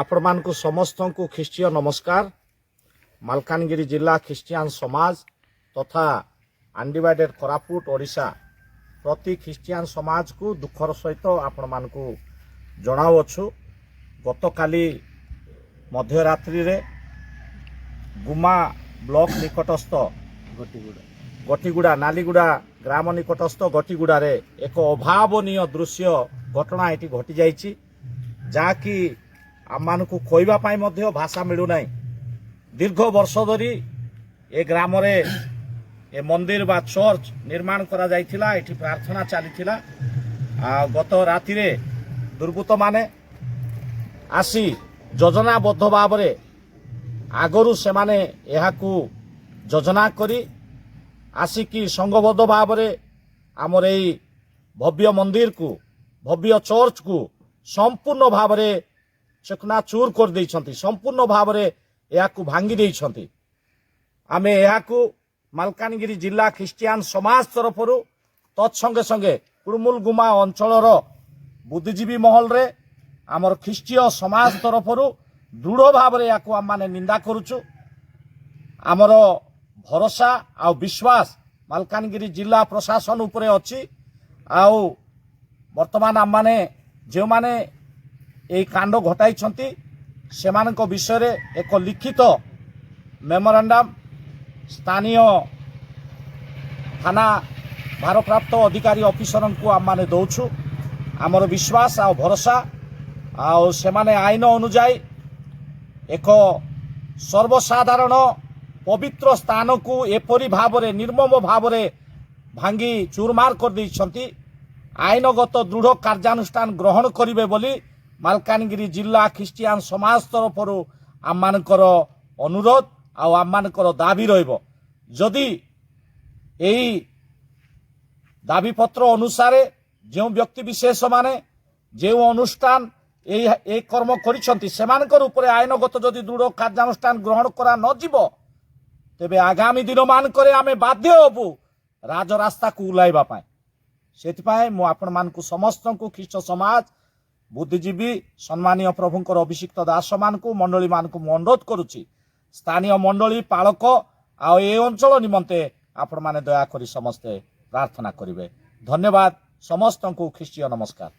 ଆପଣମାନଙ୍କୁ ସମସ୍ତଙ୍କୁ ଖ୍ରୀଷ୍ଟୀୟ ନମସ୍କାର। ମାଲକାନଗିରି ଜିଲ୍ଲା ଖ୍ରୀଷ୍ଟିଆନ ସମାଜ ତଥା ଅନଡିଭାଇଡେଡ୍ କୋରାପୁଟ ଓଡ଼ିଶା ପ୍ରତି ଖ୍ରୀଷ୍ଟିଆନ ସମାଜକୁ ଦୁଃଖର ସହିତ ଆପଣମାନଙ୍କୁ ଜଣାଉଅଛୁ, ଗତକାଲି ମଧ୍ୟରାତ୍ରିରେ ଗୁମା ବ୍ଲକ ନିକଟସ୍ଥ ଗଟିଗୁଡ଼ା, ନାଲିଗୁଡ଼ା ଗ୍ରାମ ନିକଟସ୍ଥ ଗଟିଗୁଡ଼ାରେ ଏକ ଅଭାବନୀୟ ଦୃଶ୍ୟ ଘଟଣା ଏଠି ଘଟିଯାଇଛି, ଯାହାକି ଆମମାନଙ୍କୁ କହିବା ପାଇଁ ମଧ୍ୟ ଭାଷା ମିଳୁନାହିଁ। ଦୀର୍ଘ ବର୍ଷ ଧରି ଏ ଗ୍ରାମରେ ଏ ମନ୍ଦିର ବା ଚର୍ଚ୍ଚ ନିର୍ମାଣ କରାଯାଇଥିଲା। ଏଠି ପ୍ରାର୍ଥନା ଚାଲିଥିଲା। ଆଉ ଗତ ରାତିରେ ଦୁର୍ବୃତ୍ତମାନେ ଆସି ଯୋଜନାବଦ୍ଧ ଭାବରେ, ଆଗରୁ ସେମାନେ ଏହାକୁ ଯୋଜନା କରି ଆସିକି ସଂଘବଦ୍ଧ ଭାବରେ ଆମର ଏଇ ଭବ୍ୟ ମନ୍ଦିରକୁ, ଭବ୍ୟ ଚର୍ଚ୍ଚକୁ ସମ୍ପୂର୍ଣ୍ଣ ଭାବରେ ଚକନାଚୁର କରିଦେଇଛନ୍ତି, ସମ୍ପୂର୍ଣ୍ଣ ଭାବରେ ଏହାକୁ ଭାଙ୍ଗି ଦେଇଛନ୍ତି। ଆମେ ଏହାକୁ ମାଲକାନଗିରି ଜିଲ୍ଲା ଖ୍ରୀଷ୍ଟିଆନ ସମାଜ ତରଫରୁ, ତତ୍ସଙ୍ଗେ ସଙ୍ଗେ କୁଡ଼ୁମୁଲଗୁମା ଅଞ୍ଚଳର ବୁଦ୍ଧିଜୀବୀ ମହଲରେ ଆମର ଖ୍ରୀଷ୍ଟୀୟ ସମାଜ ତରଫରୁ ଦୃଢ଼ ଭାବରେ ଏହାକୁ ଆମମାନେ ନିନ୍ଦା କରୁଛୁ। ଆମର ଭରସା ଆଉ ବିଶ୍ୱାସ ମାଲକାନଗିରି ଜିଲ୍ଲା ପ୍ରଶାସନ ଉପରେ ଅଛି। ଆଉ ବର୍ତ୍ତମାନ ଆମମାନେ ଯେଉଁମାନେ ଏହି କାଣ୍ଡ ଘଟାଇଛନ୍ତି, ସେମାନଙ୍କ ବିଷୟରେ ଏକ ଲିଖିତ ମେମୋରାଣ୍ଡାମ ସ୍ଥାନୀୟ ଥାନା ଭାରପ୍ରାପ୍ତ ଅଧିକାରୀ ଅଫିସରଙ୍କୁ ଆମମାନେ ଦେଉଛୁ। ଆମର ବିଶ୍ୱାସ ଆଉ ଭରସା ଆଉ ସେମାନେ ଆଇନ ଅନୁଯାୟୀ ଏକ ସର୍ବସାଧାରଣ ପବିତ୍ର ସ୍ଥାନକୁ ଏପରି ଭାବରେ ନିର୍ମମ ଭାବରେ ଭାଙ୍ଗି ଚୁରମାର କରିଦେଇଛନ୍ତି, ଆଇନଗତ ଦୃଢ଼ କାର୍ଯ୍ୟାନୁଷ୍ଠାନ ଗ୍ରହଣ କରିବେ ବୋଲି ମାଲକାନଗିରି ଜିଲ୍ଲା ଖ୍ରୀଷ୍ଟିଆନ ସମାଜ ତରଫରୁ ଆମମାନଙ୍କର ଅନୁରୋଧ ଆଉ ଆମମାନଙ୍କର ଦାବି ରହିବ। ଯଦି ଏହି ଦାବିପତ୍ର ଅନୁସାରେ ଯେଉଁ ବ୍ୟକ୍ତି ବିଶେଷମାନେ, ଯେଉଁ ଅନୁଷ୍ଠାନ ଏଇ କର୍ମ କରିଛନ୍ତି, ସେମାନଙ୍କର ଉପରେ ଆଇନଗତ ଯଦି ଦୃଢ଼ କାର୍ଯ୍ୟାନୁଷ୍ଠାନ ଗ୍ରହଣ କରା ନଯିବ, ତେବେ ଆଗାମୀ ଦିନମାନଙ୍କରେ ଆମେ ବାଧ୍ୟ ହେବୁ ରାଜରାସ୍ତାକୁ ଓହ୍ଲାଇବା ପାଇଁ। ସେଥିପାଇଁ ମୁଁ ଆପଣମାନଙ୍କୁ ସମସ୍ତଙ୍କୁ, ଖ୍ରୀଷ୍ଟ ସମାଜ, ବୁଦ୍ଧିଜୀବୀ, ସମ୍ମାନୀୟ ପ୍ରଭୁଙ୍କର ଅଭିଷିକ୍ତ ଦାସମାନଙ୍କୁ, ମଣ୍ଡଳୀମାନଙ୍କୁ ମୁଁ ଅନୁରୋଧ କରୁଛି, ସ୍ଥାନୀୟ ମଣ୍ଡଳୀ, ପାଳକ ଆଉ ଏ ଅଞ୍ଚଳ ନିମନ୍ତେ ଆପଣମାନେ ଦୟାକରି ସମସ୍ତେ ପ୍ରାର୍ଥନା କରିବେ। ଧନ୍ୟବାଦ ସମସ୍ତଙ୍କୁ, ଖ୍ରୀଷ୍ଟୀୟ ନମସ୍କାର।